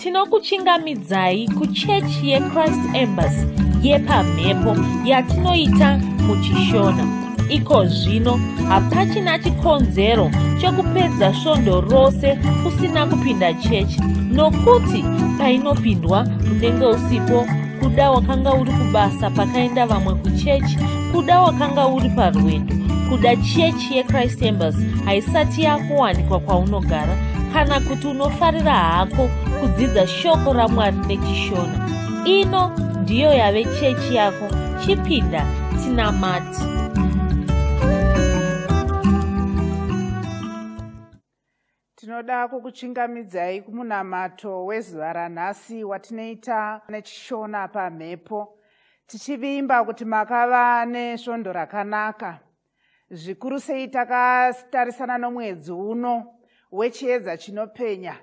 Tinokuchingamidzai kuchechi yeChrist Embassy yepamhepo yatinoita muchiShona. Iko zvino hapachina chikonzero chekupedza svondo rose usina kupinda chechi nokuti painopindwa unenge usipo. Kuda wakanga uri kubasa pakaenda vamwe kuchechi, kuda wakanga uri parwendo, kuda chechi yeChrist Embassy haisati yakuwanikwa kwaunogara, kana kuti unofarira hako kudzidza shoko raMwari nechiShona. Ino ndiyo yave chechi yako. Chipinda tinamate. Tinoda kukuchingamidzai kumunamato wezuva ranhasi watinoita nechiShona pamhepo, tichivimba kuti makava nesvondo rakanaka. Zvikuru sei takatarisana nomwedzi uno wechiedza chinopenya.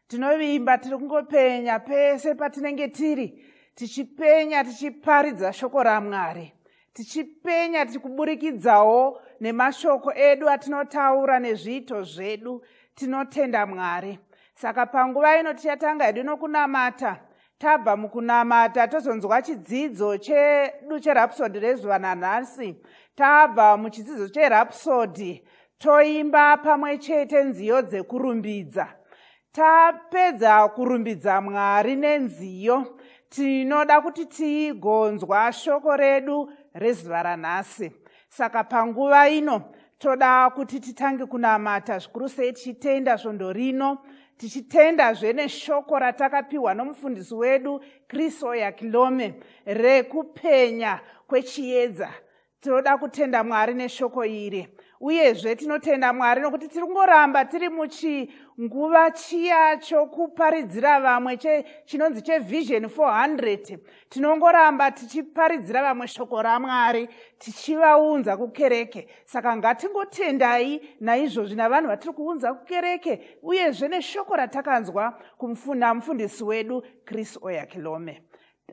Tinovimba tiri kungopenya pese patinenge tiri, tichipenya tichiparidza shoko raMwari, tichipenya tichikuburikidzawo nemashoko edu atinotaura nezviito zvedu. Tinotenda Mwari. Saka panguva ino tichatanga hedu nokunamata. Tabva mukunamata tozonzwa chidzidzo chedu cheRhapsody rezuva nanhasi. Tabva muchidzidzo cheRhapsody toimba pamwe chete nziyo dzekurumbidza. Tapedza kurumbidza Mwari nenziyo, tinoda kuti tigonzwa shoko redu rezuva ranhasi. Saka panguva ino toda kuti titange kunamata zvikuru sei tichitenda svondo rino, tichitendazve neshoko ratakapiwa nomufundisi wedu Chris Oyakilome rekupenya kwechiedza. Tinoda kutenda Mwari neshoko iri. Uyezve tinotenda Mwari nokuti tiri kungoramba tiri muchinguva chiya chokuparidzira vamwe chinonzi cheVision 400. Tinongoramba tichiparidzira vamwe shoko raMwari, tichivaunza kukereke. Saka ngatingotendai naizvozvi navanhu vatiri kuunza kukereke, uyezve neshoko ratakanzwa namufundisi wedu Chris Oyakilome.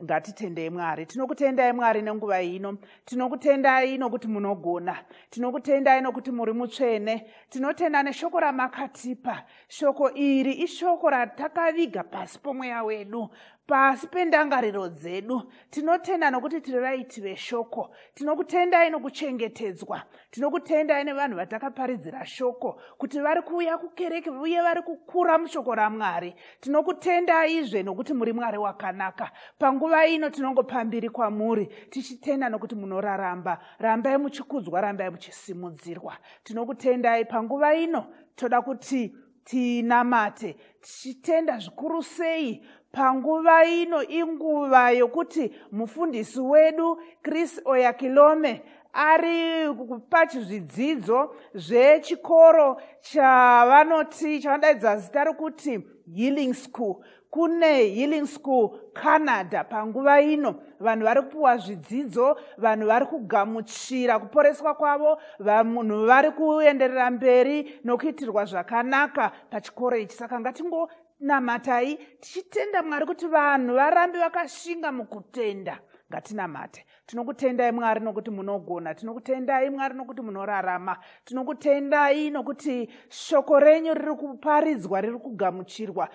Ngatitendei Mwari. Tinokutendai Mwari nenguva ino. Tinokutendai nokuti munogona. Tinokutendai nokuti muri mutsvene. Tinotenda neshoko ramakatipa. Shoko iri ishoko ratakaviga pasi pomweya wedu, pasi pendangariro dzedu. Tinotenda nokuti tiri vaiti veshoko. Tinokutendai nokuchengetedzwa. Tinokutendai nevanhu vatakaparidzira shoko kuti vari kuuya kukereke uye vari kukura mushoko raMwari. Tinokutendaizve nokuti muri Mwari wakanaka. Panguva ino tinongopambiri kwamuri tichitenda nokuti munoraramba. Rambai muchikudzwa, rambai muchisimudzirwa. Tinokutendai panguva ino. Toda kuti tinamate tichitenda zvikuru sei panguva ino. Inguva yokuti mufundisi wedu Chris Oyakilome ari kupa zvidzidzo zvechikoro chavanoti, chavanodaidza zita rekuti Healing School. Kune Healing School Canada panguva ino vanhu vari kupiwa zvidzidzo, vanhu vari kugamuchira kuporeswa kwavo, vanhu vari kuenderera mberi nokuitirwa zvakanaka pachikoro ichi. Saka ngatingonamatai tichitenda Mwari kuti vanhu varambe vakashinga mukutenda. Ngatinamate. Tinokutendai Mwari nokuti munogona. Tinokutendai Mwari nokuti munorarama. Tinokutendai nokuti shoko renyu riri kuparidzwa, riri kugamuchirwa.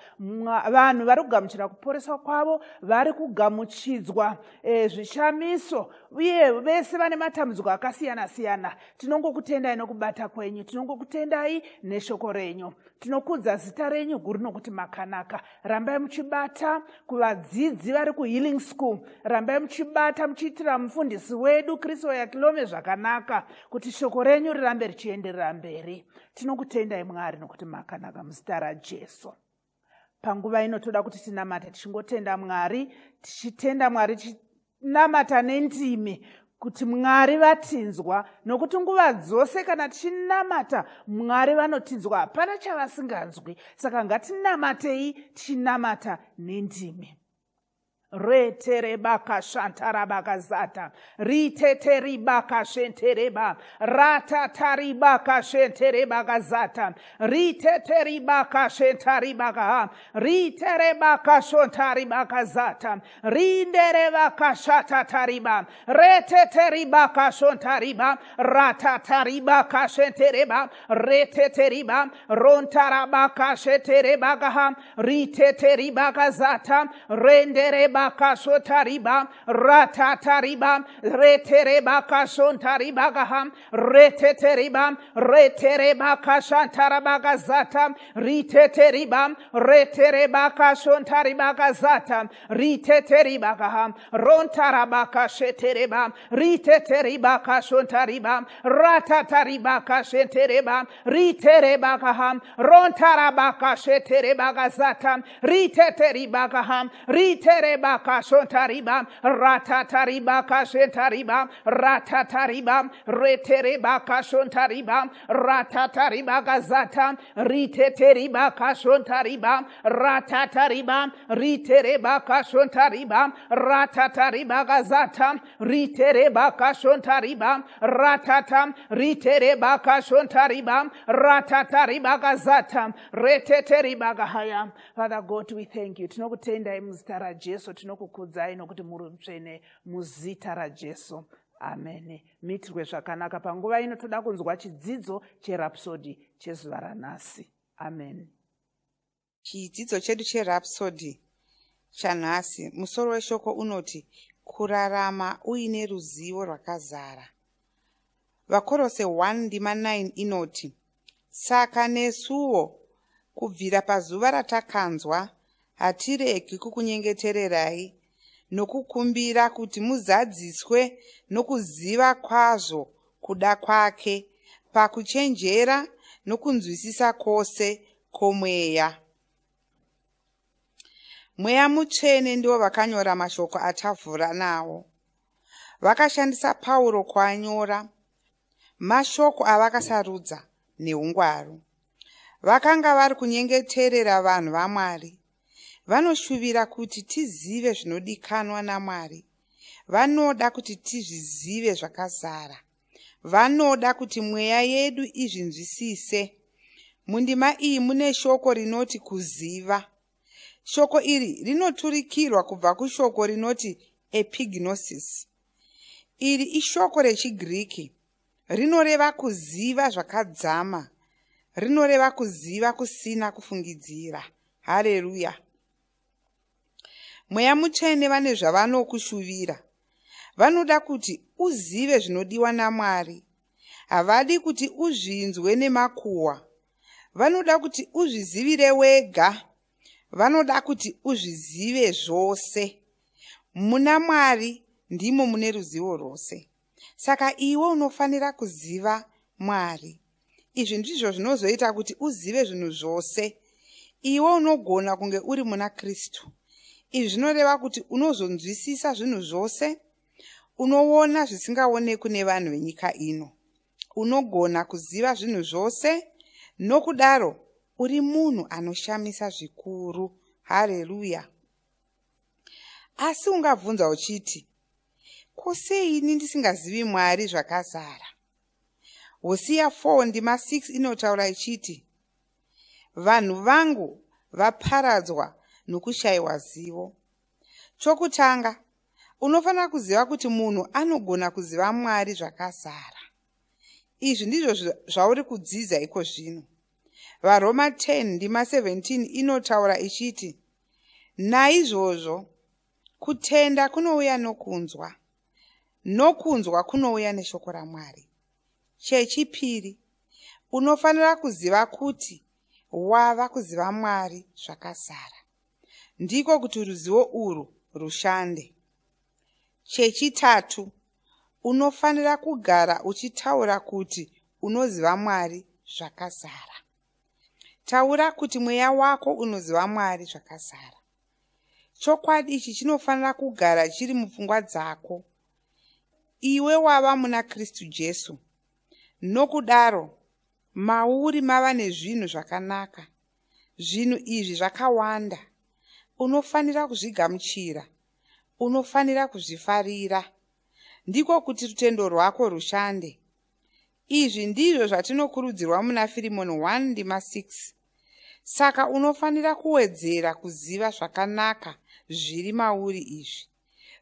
Vanhu vari kugamuchira kuporeswa kwavo, vari kugamuchidzwa zvishamiso, uye vese vane matambudziko akasiyana-siyana. Tinongokutendai nokubata kwenyu. Tinongokutendai neshoko renyu. Tinokudza zita renyu guru nokuti makanaka. Rambai muchibata kuvadzidzi vari kuHealing School. Rambai muchibata muchiitira mufundisi wedu Chris Oyakilome zvakanaka, kuti shoko renyu rirambe richienderera mberi. Tinokutendai Mwari nokuti makanaka, muzita raJesu. Panguva ino toda kuti tinamate tichingotenda Mwari, tichitenda Mwari, tichinamata nendimi kuti Mwari vatinzwa, nokuti nguva dzose kana tichinamata Mwari vanotinzwa, hapana chavasinganzwi. Saka ngatinamatei tichinamata nendimi. Reterebakashantarabakazata riteteribakashentereba ratataribakashenterebakazata riteteribakashentaribakaha riterebakashontaribakazata rinderebakashatatariba reteteribakashontariba ratataribakashentereba reteteriba rontarabakasheterebakaha riteteribakazata renderebakashotariba ratatariba reterebakashontaribakaha reteteriba reterebakashantarabakazata riteteriba reterebakashontaribakazata riteteribakaha rontarabakashetereba riteteribakashontariba ratataribakashetereba riterebakaha rontarabakasheterebakazata riteteribakaha riterebakashontariba ratataribakashentariba ratatariba reterebakashontariba ratataribakazata riteteribakashontariba ratatariba riterebakashontariba ratataribakazata riterebakashontariba ratata riterebakashontariba ratataribakazata reteteribakahaya. Father God, we thank you. Tinokutendai muzita raJesu, tinokukudzai nokuti muri mutsvene muzita raJesu. Amen. Miitirwe zvakanaka. Panguva ino toda kunzwa chidzidzo cherapsody chezuva ranhasi. Amen. Chidzidzo chedu cherapsody chanhasi, musoro weshoko unoti kurarama uine ruzivo rwakazara. VaKorose 1 ndima 9 inoti, saka nesuwo kubvira pazuva ratakanzwa hatiregi kukunyengetererai nokukumbira kuti muzadziswe nokuziva kwazvo kuda kwake pakuchenjera nokunzwisisa kwose kwomweya. Mweya Mutsvene ndivo vakanyora mashoko atavhura nawo. Vakashandisa Pauro kuanyora, mashoko avakasarudza neungwaru. Vakanga vari kunyengeterera vanhu vaMwari. Vanoshuvira kuti tizive zvinodikanwa naMwari. Vanoda kuti tizvizive zvakazara. Vanoda kuti mweya yedu izvinzwisise. Mundima iyi mune shoko rinoti kuziva. Shoko iri rinoturikirwa kubva kushoko rinoti epignosis. Iri ishoko rechiGiriki rinoreva kuziva zvakadzama, rinoreva kuziva kusina kufungidzira. Hareruya. Mweya Mutsvene vane zvavanokushuvira. Vanoda kuti uzive zvinodiwa naMwari. Havadi kuti uzvinzwe nemakuhwa. Vanoda kuti uzvizivire wega. Vanoda kuti uzvizive zvose. Muna Mwari ndimo mune ruzivo rwose. Saka iwe unofanira kuziva Mwari. Izvi ndizvo zvinozoita kuti uzive zvinhu zvose. Iwe unogona kunge uri muna Kristu. Izvi zvinoreva kuti unozonzwisisa zvinhu zvose. Unoona zvisingaonekwi nevanhu venyika ino. Unogona kuziva zvinhu zvose. Nokudaro uri munhu anoshamisa zvikuru. Hareruya. Asi ungabvunza uchiti, ko sei ini ndisingazivi Mwari zvakazara? Hosiya 4 ndima 6 inotaura ichiti, vanhu vangu vaparadzwa nokushayiwa zivo. Chokutanga, unofanira kuziva kuti munhu anogona kuziva Mwari zvakazara. Izvi ndizvo zvauri kudzidza iko zvino. VaRoma 10 ndima 17 inotaura ichiti, naizvozvo kutenda kunouya nokunzwa, nokunzwa kunouya neshoko raMwari. Chechipiri, unofanira kuziva kuti wava kuziva Mwari zvakazara. Ndiko kuti ruzivo urwu rushande. Chechitatu, unofanira kugara uchitaura kuti unoziva Mwari zvakazara. Taura kuti mweya wako unoziva Mwari zvakazara. Chokwadi ichi chinofanira kugara chiri mupfungwa dzako. Iwe wava muna Kristu Jesu. Nokudaro, mauri mava nezvinhu zvakanaka. Zvinhu izvi zvakawanda. Unofanira kuzvigamuchira. Unofanira kuzvifarira. Ndiko kuti rutendo rwako rushande. Izvi ndizvo zvatinokurudzirwa muna Firimoni 1 ndima 6. Saka unofanira kuwedzera kuziva zvakanaka zviri mauri izvi.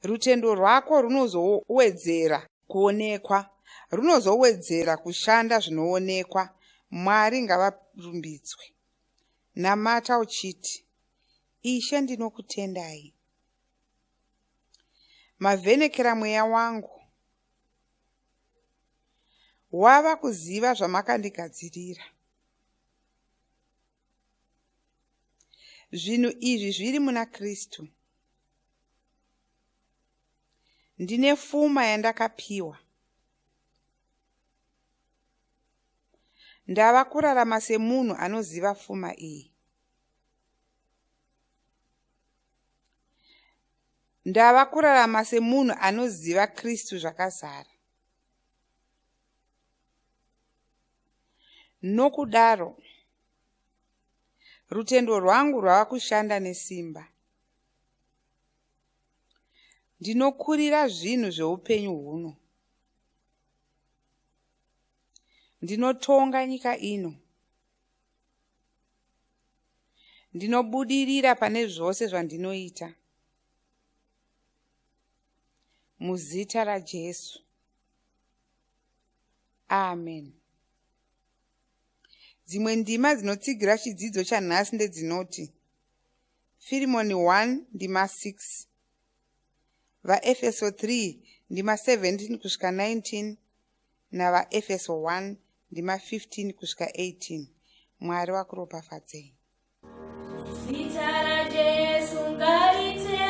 Rutendo rwako runozowedzera kuonekwa, runozowedzera kushanda zvinoonekwa. Mwari ngavarumbidzwe. Namata uchiti, Ishe ndinokutendai. Mavhenekera mweya wangu. Wava kuziva zvamakandigadzirira. Zvinhu izvi zviri muna Kristu. Ndine fuma yandakapiwa. Ndava kurarama semunhu anoziva fuma iyi. Ndava kurarama semunhu anoziva Kristu zvakazara. Nokudaro, rutendo rwangu rwava kushanda nesimba. Ndinokurira zvinhu zveupenyu huno. Ndinotonga nyika ino. Ndinobudirira pane zvose zvandinoita. Muzita raJesu. Amen. Dzimwe ndima dzinotsigira chidzidzo chanhasi ndedzinoti Firimoni 1 ndima 6, VaEfeso 3 ndima 17 kusvika 19 naVaEfeso 1 ndima 15 kusvika 18. Mwari vakuropafadzei. Zita raJesu ngaritendwe.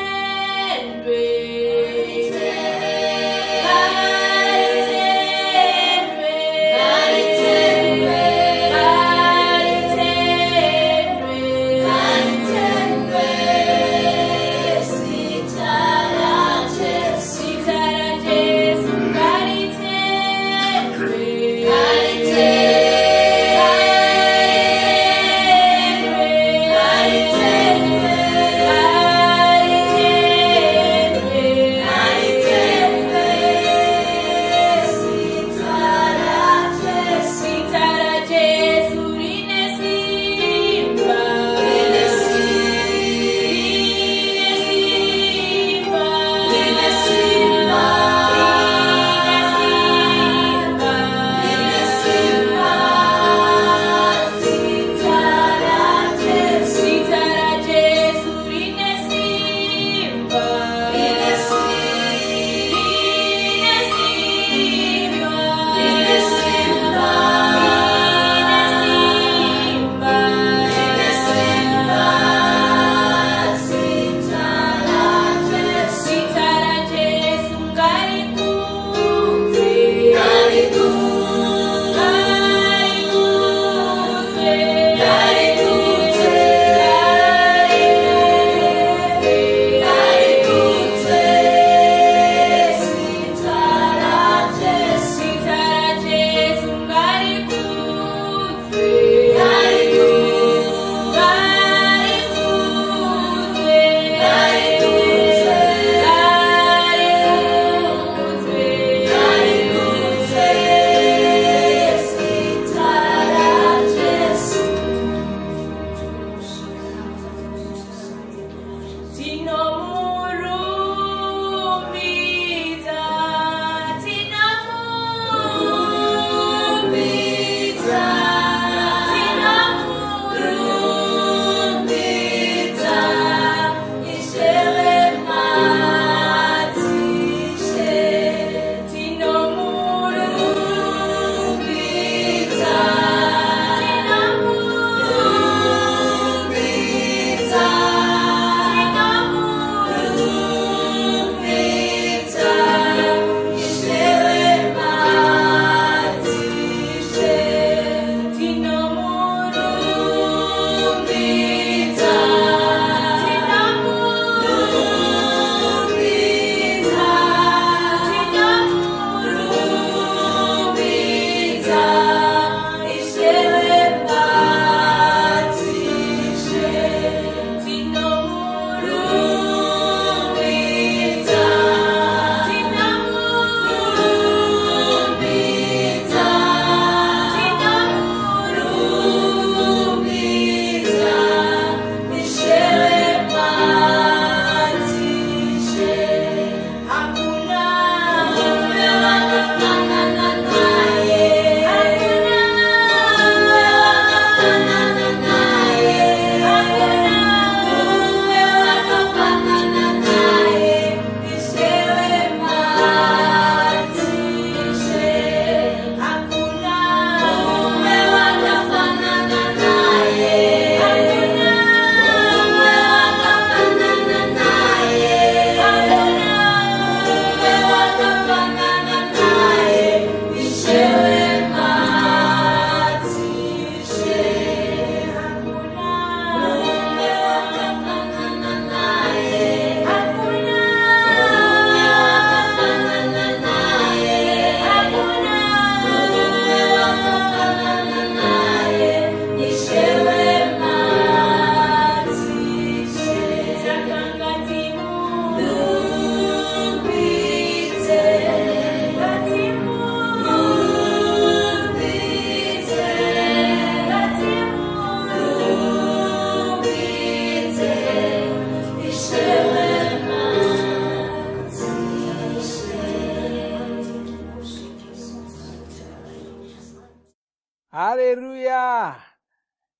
Ngaritendwe. Ngaritendwe. Ngaritendwe. Zita raJesu. Zita raJesu ngaritendwe. Ngaritendwe.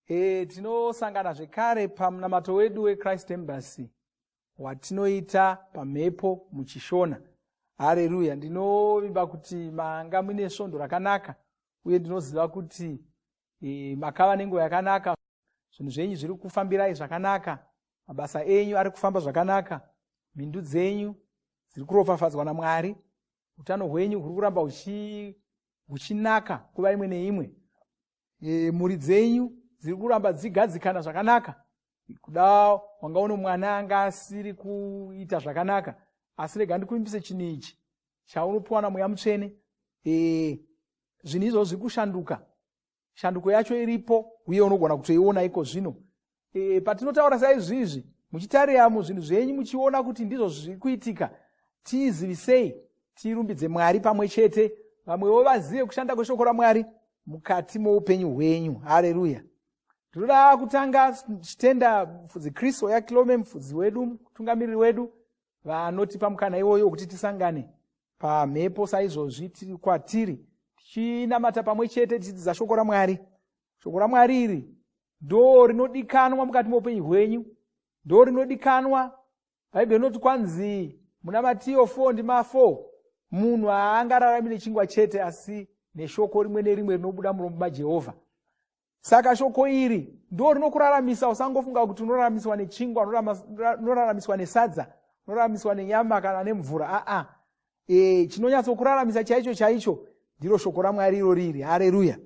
E, tinosangana zvekare pamunamato wedu weChrist Embassy watinoita pamhepo muchiShona. Hareruya! Ndinovimba kuti manga muine svondo rakanaka uye ndinoziva kuti e, makava nenguva yakanaka. Zvinhu zvenyu zviri kufambirai zvakanaka, mabasa enyu ari kufamba zvakanaka, mhindu dzenyu dziri kuropafadzwa naMwari, utano hwenyu huri kuramba huchinaka nguva imwe neimwe. E, mhuri dzenyu dziri kuramba dzigadzikana zvakanaka. Kuda wanga uno mwana anga asiri kuita zvakanaka, asi rega ndikuvimbise chinhu ichi chaunopiwa naMweya Mutsvene. E, zvinhu izvozvo zviri kushanduka, shanduko yacho iripo uye unogona kutoiona iko zvino. E, patinotaura saizvizvi muchitarira muzvinhu zvenyu muchiona kuti ndizvo zviri kuitika, tizivisei, tirumbidze Mwari pamwe chete, vamwewo vazive kushanda kweshoko raMwari mukati moupenyu hwenyu. Hareruya! Ndinoda kutanga chitenda mufudzi Chris Oyakilome, mufudzi wedu, mutungamiriri wedu, vanotipa mukana iwoyo wekuti tisangane pamhepo saizvozvi tiri kwatiri tichinamata pamwe chete, tichidzidza shoko raMwari. Shoko raMwari iri ndo rinodikanwa mukati meupenyu hwenyu, ndo rinodikanwa. Bhaibheri rinoti kwanzi muna Matiyo 4 ndima 4, munhu haangararami nechingwa chete, asi neshoko rimwe nerimwe rinobuda muromo maJehovha. Saka shoko iri ndo rinokuraramisa. Usangofunga kuti unoraramiswa nechingwa, unoraramiswa nesadza, unoraramiswa nenyama kana nemvura. Aa, e, chinonyatsokuraramisa chaicho chaicho ndiro shoko raMwari iro riri. Hareruya!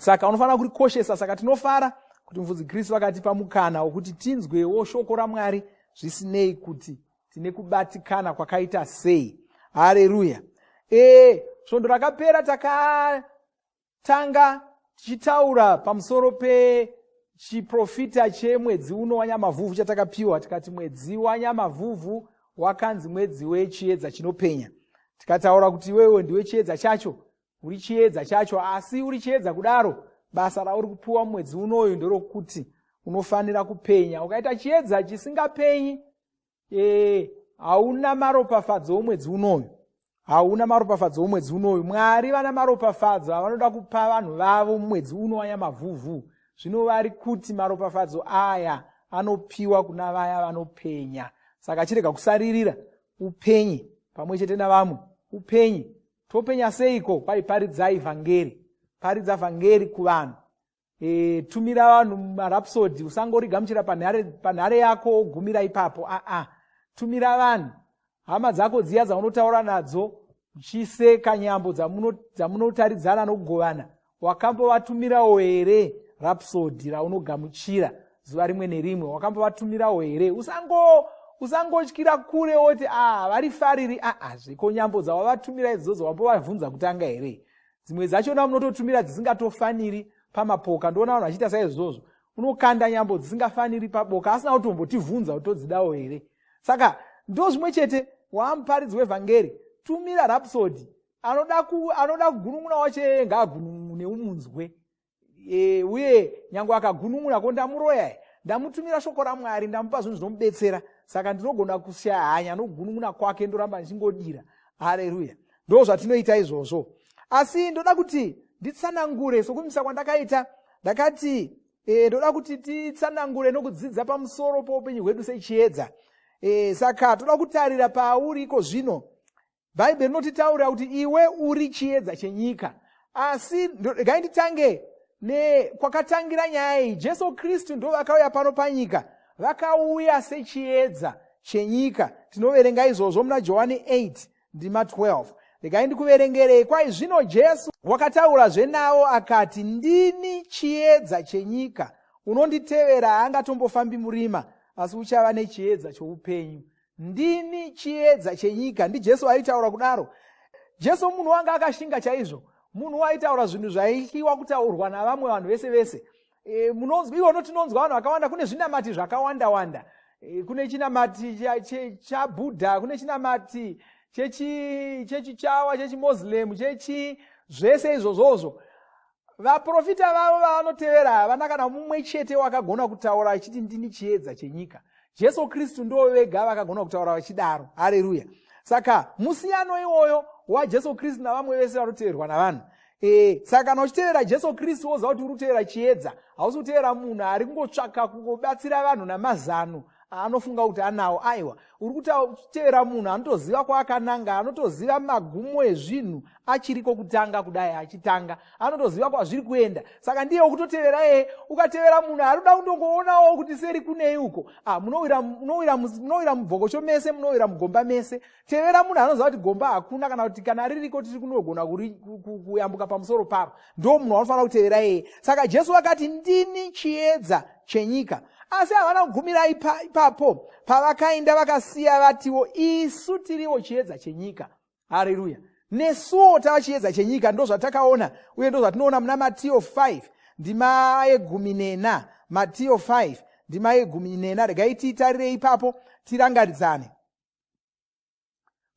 Saka unofanira kurikoshesa. Saka tinofara kuti mufudzi Kristu vakatipa mukana wokuti tinzwewo shoko raMwari, zvisinei kuti tine kubatikana kwakaita sei. Hareruya! E, svondo rakapera takatanga tichitaura pamusoro pechiprofita chemwedzi uno waNyamavhuvhu chatakapiwa, tikati mwedzi waNyamavhuvhu wakanzi mwedzi wechiedza chinopenya. Tikataura kuti iwewe ndiwe chiedza chacho, uri chiedza chacho. Asi uri chiedza kudaro, basa rauri kupiwa mumwedzi unoyu nderokuti unofanira kupenya. Ukaita chiedza chisingapenyi, e, hauna maropafadzo omwedzi unoyu, hauna maropafadzo omwedzi unoyu. Mwari vana maropafadzo avanoda kupa vanhu vavo mumwedzi uno waNyamavhuvhu. Zvino vari kuti maropafadzo aya anopiwa kuna vaya vanopenya. Saka chirega kusaririra, upenye pamwe chete navamwe, upenye. Topenya seiko? Kwai paridzai vhangeri, paridza vhangeri kuvanhu. E, tumira vanhu marapsodi, usangorigamuchira panhare, panhare yako wogumira ipapo. Aa, tumira vanhu, hama dzako dziya dzaunotaura nadzo uchiseka nyambo dzamunotaridzana nokugovana. Wakambovatumirawo here rapsodi raunogamuchira zuva rimwe nerimwe? Wakambovatumirawo here? Usango usangotyira kure woti a ah, varifariri. Aa, zveko nyambo dzawavatumira idzodzo wambovavhunza kutanga here? Dzimwe dzachona munototumira dzisingatofaniri pamapoka. Ndoona vanhu vachiita saizvozvo, unokanda nyambo dzisingafaniri paboka asina kutombotivhunza kuti todzidawo here. Saka ndo zvimwe chete, waamuparidzi wevhangeri, tumira rapsodi. Anoda ku, anoda kugunun'una wacho ngaagunun'une umunzwe. E, uye nyange akagunun'una, ko ndamuroya, ndamutumira shoko raMwari, ndamupa zvinhu zvinomubetsera, saka ndinogona kushaya hanya nokugunun'una kwake, ndoramba ndichingodira. Hareruya! Ndo zvatinoita izvozvo. Asi ndoda kuti nditsanangure sokumisa kwandakaita. Ndakati e, ndoda kuti titsanangure nokudzidza pamusoro poupenyu hwedu sechiedza. E, saka toda kutarira pauri iko zvino. Bhaibheri rinotitaurira kuti iwe uri chiedza chenyika. Asi regai nditange nekwakatangira nyaya iyi. Jesu Kristu ndo vakauya pano panyika, vakauya sechiedza chenyika. Tinoverenga izvozvo muna Johani 8 ndima 12. Regai ndikuverengerei. Kwai zvino Jesu wakataurazve navo akati, ndini chiedza chenyika, unonditevera haangatombofambi murima, asi uchava nechiedza choupenyu. Ndini chiedza chenyika. NdiJesu aitaura kudaro. Jesu munhu wanga akashinga chaizvo, munhu waitaura zvinhu zvaityiwa kutaurwa navamwe vanhu vese vese. E, munonzwa iwono, tinonzwa vanhu vakawanda, kune zvinamati zvakawanda wanda. E, kune chinamati chaBuddha, kune chinamati chechichawa, chechiMoslem, chechi zvese izvozvozvo. Vaprofita vavo vavanotevera havana kana mumwe chete wakagona kutaura achiti ndini chiedza chenyika. Jesu Kristu ndo vega vakagona kutaura vachidaro. Hareruya! Saka musiyano iwoyo waJesu Kristu navamwe vese vanoteverwa navanhu. E, saka kana uchitevera Jesu Kristu woziva kuti uri kutevera chiedza, hausi kutevera munhu ari kungotsvaka kungobatsira vanhu namazano aanofunga kuti anawo. Aiwa, uri kutevera munhu anotoziva kwaakananga, anotoziva magumo ezvinhu achiriko kutanga kudai achitanga, anotoziva kwazviri kuenda. Saka ndiye wokutotevera iyeye. Ukatevera munhu ari kuda kundongoonawo kuti seri kunei uko, ah, munowira mubvokocho mese, munowira mugomba mese. Tevera munhu anoziva kuti gomba hakuna, kana kuti kana ririko tiri kunogona kuyambuka pamusoro paro. Ndo munhu wanofanira kutevera iyeye. Saka Jesu vakati, ndini chiedza chenyika. Asi havana kugumira ipapo. Pavakaenda vakasiya vatiwo, isu tiriwo chiedza chenyika. Hareruya! Nesuwo tava chiedza chenyika. Ndo zvatakaona uye ndo zvatinoona muna Matiyo 5 ndima yegumi nena. Matiyo 5 ndima yegumi nena, regai tiitarire ipapo tirangaridzane.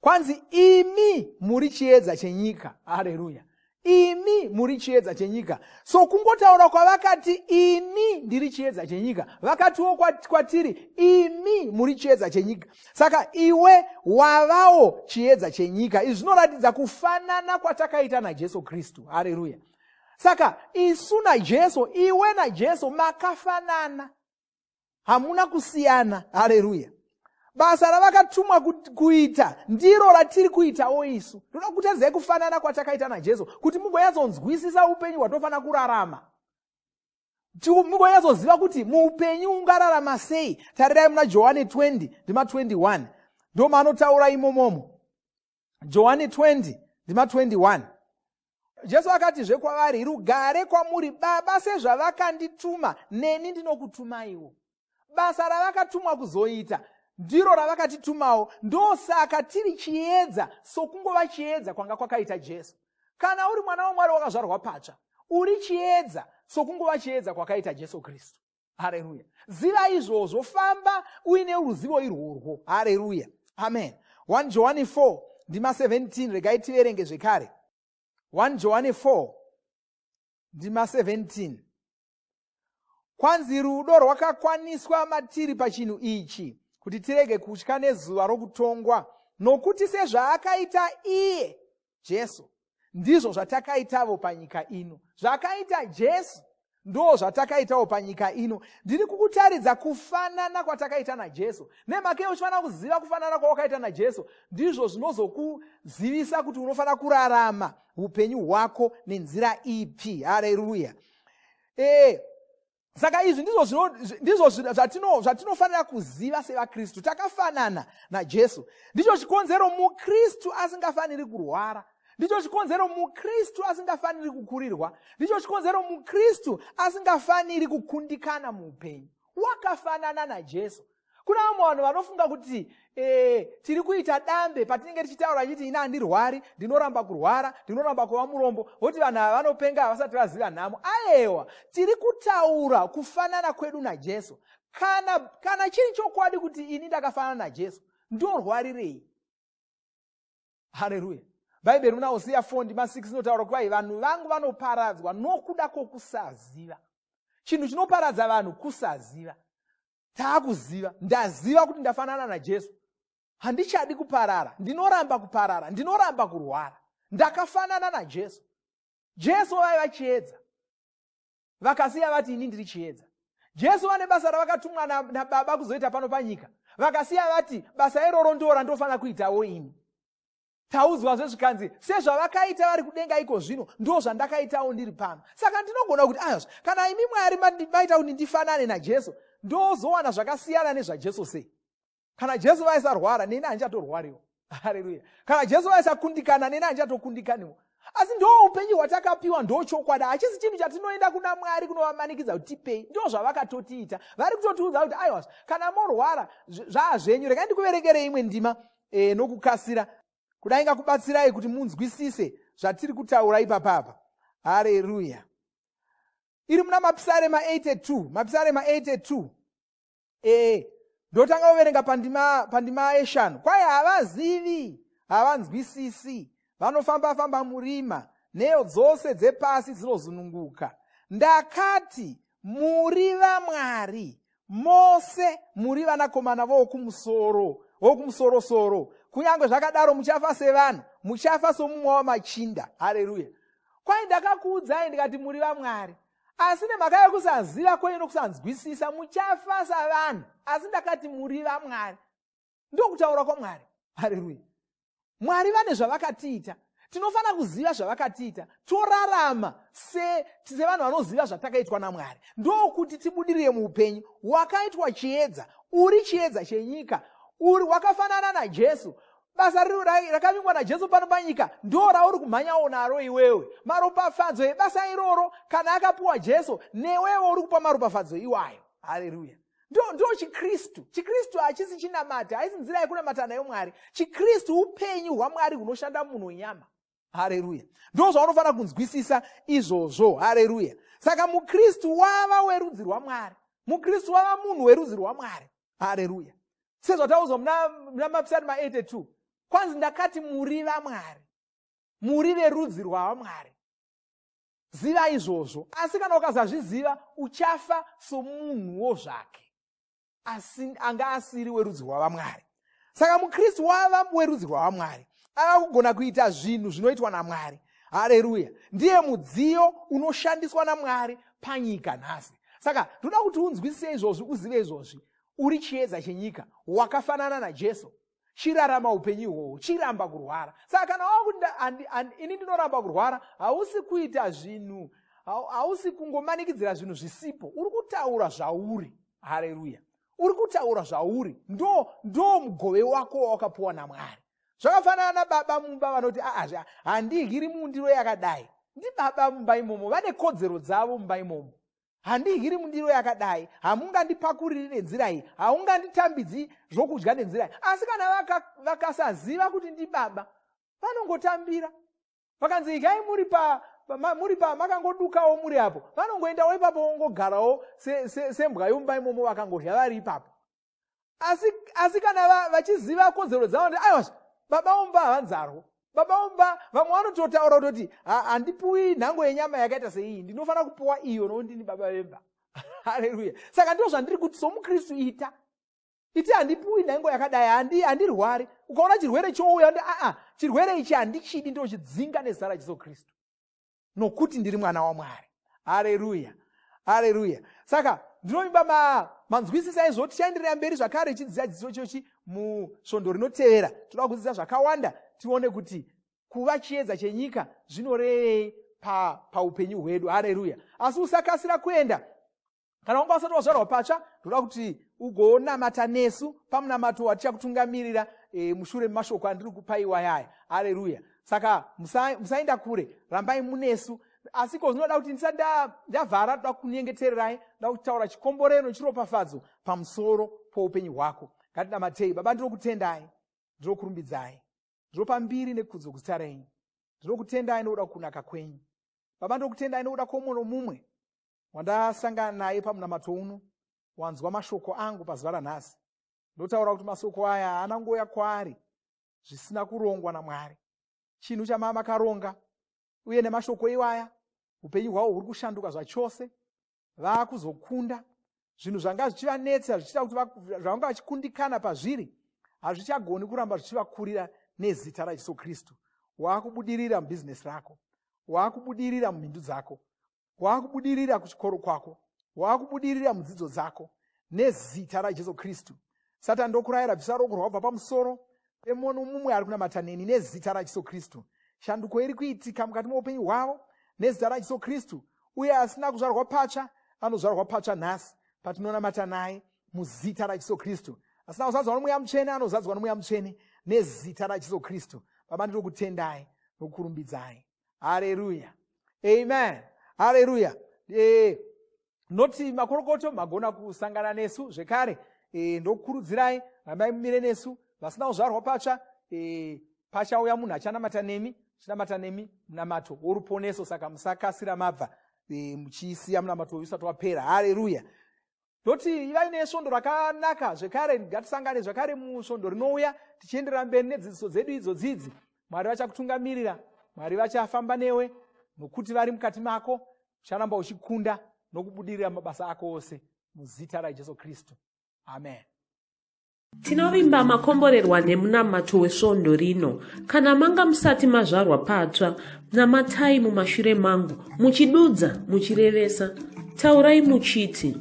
Kwanzi, imi muri chiedza chenyika. Hareruya! Imi muri chiedza chenyika. So kungotaura kwavakati ini ndiri chiedza chenyika, vakatiwo kwatiri imi muri chiedza chenyika. Saka iwe wavawo chiedza chenyika. Izvi zvinoratidza kufanana kwatakaita naJesu Kristu. Hareruya! Saka isu naJesu, iwe naJesu makafanana, hamuna kusiyana. Hareruya! Basa ravakatumwa kuita ndiro ratiri kuitawo isu. Ndoda kutaridzai kufanana kwatakaita naJesu kuti mugonyatsonzwisisa upenyu hwatofanira kurarama, mugonyatsoziva kuti muupenyu ungararama sei. Tarirai muna Johani 20 ndima 21, ndo maanotaura imomomo. Johani 20 ndima 21, Jesu akatizve kwavari, rugare kwamuri. Baba sezvavakandituma, neni ndinokutumaiwo. Basa ravakatumwa kuzoita ndiro ravakatitumawo. Ndosaka tiri chiedza, sokungova chiedza kwanga kwakaita Jesu. Kana uri mwana waMwari wakazvarwa patsva, uri chiedza sokungova chiedza kwakaita Jesu Kristu. Hareruya! Ziva izvozvo, famba uine ruzivo irworwo. Hareruya, amen. 1 Johani 4 ndima 17, regai tiverenge zvekare. 1 Johani 4 ndima 17, kwanzi, rudo rwakakwaniswa matiri pachinhu ichi, kuti tirege kutya nezuva rokutongwa, nokuti sezvaakaita iye Jesu, ndizvo zvatakaitavo panyika ino. Zvakaita Jesu ndo zvatakaitawo panyika ino. Ndiri kukutaridza kufanana kwatakaita naJesu. Nemhaka yei uchifanira kuziva kufanana kwawakaita naJesu? Ndizvo zvinozokuzivisa kuti unofanira kurarama upenyu hwako nenzira ipi. Hareruya! Saka izvi ndizvo zvatinofanira kuziva sevaKristu. Takafanana naJesu. Ndicho chikonzero muKristu asingafaniri kurwara, ndicho chikonzero muKristu asingafaniri kukurirwa, ndicho chikonzero muKristu asingafaniri kukundikana muupenyu. Wakafanana naJesu. Kuna vamwe vanhu vanofunga kuti tiri kuita dambe patinenge tichitaura chiti ini handirwari, ndinoramba kurwara, ndinoramba kuva murombo, voti vanhu ava vanopenga, havasati vaziva nhamo. Aewa, tiri kutaura kufanana kwedu naJesu. Kana chiri chokwadi kuti ini ndakafanana naJesu, ndorwarirei? Hareruya! Bhaibheri muna Hosiya 4 ndima 6 inotaura kuti vanhu vangu vanoparadzwa nokuda kwokusaziva. Chinhu chinoparadza vanhu kusaziva. Taakuziva, ndaziva kuti ndafanana naJesu, handichadi kuparara, ndinoramba kuparara, ndinoramba kurwara. Ndakafanana naJesu. Jesu vaiva chiedza, vakasiya vati ini ndiri chiedza. Jesu vane basa ravakatumwa naBaba kuzoita pano panyika, vakasiya vati basa iroro ndo randofanira kuitawo ini. Taudzwazve zvikanzi, sezvavakaita vari kudenga iko zvino, ndo zvandakaitawo ndiri pano. Saka ndinogona kuti ayazve, kana imi Mwari maita kuti ndifanane naJesu, ndozowana zvakasiyana nezvaJesu sei? Kana Jesu vaisarwara, neni handichatorwariwo. Hareruya! Kana Jesu vaisakundikana, neni handichatokundikaniwo. Asi ndo upenyu hwatakapiwa, ndo chokwadi. Hachisi chinhu chatinoenda kuna Mwari kunovamanikidza kuti tipei. Ndo zvavakatotiita. Vari kutotiudza kuti aiwa, kana morwara zvaa zvenyu. Regai ndikuverengerei imwe ndima nokukasira, kudai ngakubatsirai kuti munzwisise zvatiri kutaura ipapapa. Hareruya! Iri muna Mapisarema 82, Mapisarema 82. Ndotanga kuverenga pandima yeshanu. Kwai havazivi, havanzwisisi, vanofamba-famba murima, nheyo dzose dzepasi dzinozununguka. Ndakati, muri vamwari, mose muri vanakomana vokumusoro, vokumusorosoro. Kunyange zvakadaro muchafa sevanhu, muchafa somumwe wamachinda. Hareruya! Kwai ndakakuudzai ndikati muri vamwari, asi nemhaka yekusaziva kwenyu nokusanzwisisa muchafa savanhu, asi ndakati muri vamwari. Ndokutaura kwaMwari. Hareruya. Mwari vane zvavakatiita. Tinofanira kuziva zvavakatiita, torarama sevanhu vanoziva zvatakaitwa naMwari, ndokuti tibudirire muupenyu. Wakaitwa chiedza, uri chiedza chenyika, uri wakafanana naJesu. Basa rakavingwa naJesu pano panyika ndo rauri kumhanyawo naro iwewe. Maropafadzo ebasa iroro kana akapiwa Jesu, newewo uri kupa maropafadzo iwayo. Hareruya. Ndo chiKristu. ChiKristu hachisi chinamata, haisi nzira yekunamata nayo Mwari. ChiKristu upenyu hwaMwari hunoshanda munhu wenyama. Hareruya. Ndo zvaunofanira kunzwisisa izvozvo. Hareruya. Saka muKristu wava werudzi rwaMwari. MuKristu wava munhu werudzi rwaMwari. Hareruya. Sezvataudzwa muna Mapsalm 82, kwanzi ndakati muri vaMwari, muri verudzi rwaVamwari. Ziva izvozvo. Asi kana ukasazviziva, uchafa somunhuwo zvake asi anga asiri werudzi rwaVamwari. Saka muKristu wava werudzi rwaVamwari, ava kugona kuita zvinhu zvinoitwa naMwari. Hareruya. Ndiye mudziyo unoshandiswa naMwari panyika nhasi. Saka ndoda kuti unzwisise izvozvi, uzive izvozvi. Uri chiedza chenyika, wakafanana naJesu. Chirarama upenyu ihwohwo, chiramba kurwara. Saka kana wakuti ini ndinoramba kurwara, hausi kuita zvinhu, hausi kungomanikidzira zvinhu zvisipo, uri kutaura zvauri. Hareruya. Uri kutaura zvauri. Ndo mugove wako wawakapiwa naMwari. Zvakafanana nababa mumba vanoti aazve handidyiri mundiro yakadai. Ndibaba mumba imomo, vane kodzero dzavo mumba imomo. Handidyiri mundiro yakadai, hamungandipakuriri nenzira iyi, haunganditambidzi zvokudya nenzira iyi. Asi kana vakasaziva kuti ndibaba, vanongotambira. Vakanzi idyai muri pa makangodukawo muri apo, vanongoendawo ipapo vongogarawo sembwa yomumba imomo, vakangodya vari ipapo. Asi kana vachiziva kodzero dzavo, ndi aiwa baba vomumba havanzarwo. Baba vomumba vamwe vanototaura kutoti handipuwi nhango yenyama yakaita seiyi, ndinofanira kupuwa iyo nokuti ndini baba vemba. Haleluya. Saka ndizvo zvandiri kuti somuKristu ita. Iti handipuwi nhango yakadai, handirwari. Ukaona chirwere chouya, ndi aa chirwere ichi handichidi, ndochidzinga nezita raJesu Kristu, nokuti ndiri mwana waMwari. Haleluya. Haleluya. Saka ndinovimba manzwisisa izvo. Tichaenderera mberi zvakare chidzidzo dzidzo chochi musvondo rinotevera. Toda kudzidza zvakawanda, tione kuti kuva chiedza chenyika zvinorevei paupenyu hwedu. Haleluya. Asi usakasira kuenda. Kana wanga usati wazvarwa patsva, ndoda kuti ugonamata nesu pamunamato watichakutungamirira mushure memashoko andiri kupa iwayaya. Haleluya. Saka musaenda kure, rambai munesu. Asi ko zvinoda kuti ndisati ndavhara, ndoda kunyengetererai, ndoda kutaura chikomborero nechiropafadzo pamusoro poupenyu hwako. Ngatinamatei. Baba, ndinokutendai, ndinokurumbidzai, ndinopa mbiri nekudzo kuzita renyu. Ndinokutendai nokuda kunaka kwenyu. Baba, ndinokutendai nokuda kwomumwe nomumwe wandasangana naye pamunamato uno, wanzwa mashoko angu pazuva ranhasi. Ndotaura kuti masoko aya haana ngouya kwaari zvisina kurongwa naMwari. Chinhu chamamakaronga, uye nemashoko iwaya upenyu hwavo huri kushanduka zvachose. Vaakuzokunda zvinhu zvanga zvichivanetsa, zvichiita kuti zvavanga vachikundikana pazviri, hazvichagoni kuramba zvichivakurira nezita raJesu Kristu. Waakubudirira mubhizinesi rako, waakubudirira mumhindu dzako, waakubudirira kuchikoro kwako, waakubudirira mudzidzo dzako nezita raJesu Kristu. Satani, ndokurayira, bvisa ruoko rwabva pamusoro pemono mumwe ari kunamata neni nezita raJesu Kristu. Shanduko iri kuitika mukati meupenyu hwavo nezita raJesu Kristu. Uye asina kuzvarwa patsva anozvarwa patsva nhasi patinonamata naye muzita raJesu Kristu. Asina kuzadzwa noMweya Mutsvene anozadzwa noMweya Mutsvene nezita raJesu Kristu. Baba, ndinokutendai nokurumbidzai. Haleluya. Amen. Haleluya. Noti makorokoto magona kusangana nesu zvekare. Ndokukurudzirai, rambai mumire nesu. Vasina kuzvarwa patsva, pachauya munhu achanamata nemi, achinamata nemi munamato woruponeso. Saka musakasira mabva muchisiya munamato uyu usati wapera. Haleluya. Ndoti ivai nesvondo rakanaka zvekare. Ngatisangane zvakare musvondo rinouya tichienderera mberi nedzidziso dzedu idzodzidzi. Mwari vachakutungamirira, Mwari vachafamba newe, nokuti vari mukati mako. Ucharamba uchikunda nokubudirira mabasa ako ose muzita raJesu Kristu. Amen. Tinovimba makomborerwa nemunamato wesvondo rino. Kana manga musati mazvarwa patsva, namatai mumashure mangu, muchidudza, muchirevesa. Taurai muchiti,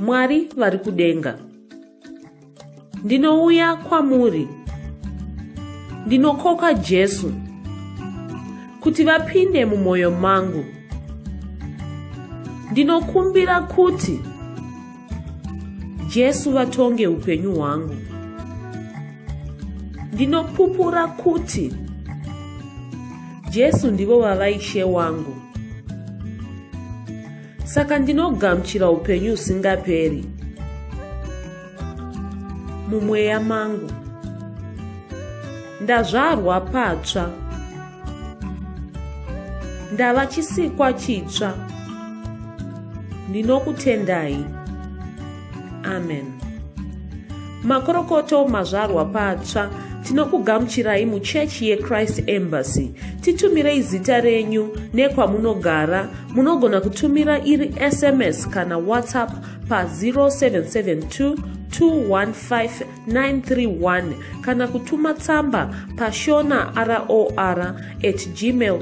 Mwari vari kudenga. Ndinouya kwamuri. Ndinokoka Jesu kuti vapinde mumwoyo mangu. Ndinokumbira kuti Jesu vatonge upenyu hwangu. Ndinopupura kuti Jesu ndivo vava Ishe wangu. Saka ndinogamuchira upenyu husingaperi mumweya mangu. Ndazvarwa patsva. Ndava chisikwa chitsva. Ndinokutendai. Amen. Makorokoto mazvarwa patsva. Tinokugamuchirai muchechi yeChrist Embassy. Titumirei zita renyu nekwamunogara. Munogona kutumira iri SMS kana WhatsApp pa 0772 215 931 kana kutuma tsamba pashona ror at gmail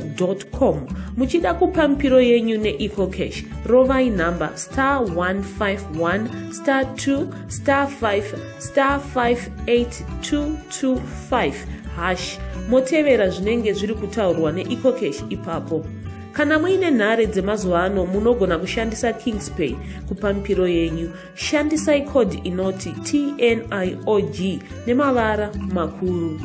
com. Muchida kupa mipiro yenyu neEcoCash, rovai nhamba star 151 star 2 star 5 star 58225 hash, motevera zvinenge zviri kutaurwa neEcoCash ipapo. Kana muine nhare dzemazuva ano, munogona kushandisa Kingspay kupa mipiro yenyu. Shandisai code inoti TNIOG nemavara makuru.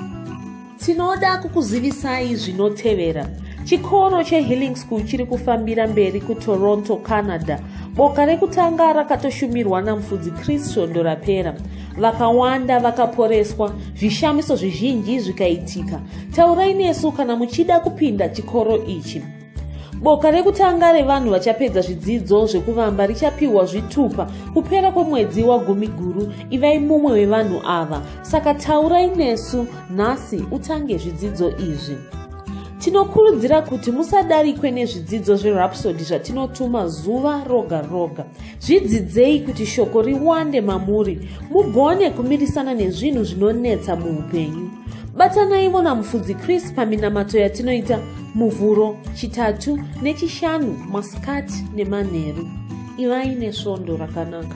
Tinoda kukuzivisai zvinotevera. Chikoro cheHealing School chiri kufambira mberi kuToronto, Canada. Boka rekutanga rakatoshumirwa naMufudzi Chris svondo rapera. Vakawanda vakaporeswa, zvishamiso zvizhinji zvikaitika. Taurai nesu kana muchida kupinda chikoro ichi. Boka rekutanga revanhu vachapedza zvidzidzo zvekuvamba richapiwa zvitupa kupera kwemwedzi waGumiguru. Ivai mumwe wevanhu ava. Saka taurai nesu nhasi utange zvidzidzo izvi. Tinokurudzira kuti musadarikwe nezvidzidzo zveRhapsody zvatinotuma zuva roga roga. Zvidzidzei kuti shoko riwande mamuri, mugone kumirisana nezvinhu zvinonetsa muupenyu. Batanaivo naMufudzi Chris paminamato yatinoita Muvhuro, Chitatu neChishanu masikati nemanheru. Ivai nesvondo rakanaka.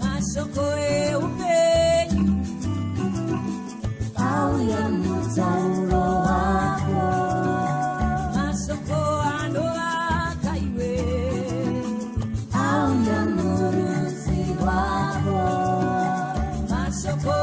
Mashoko eupenyu auya mutauro wako, mashoko anovaka iwe auya murudzi rwako, mashoko.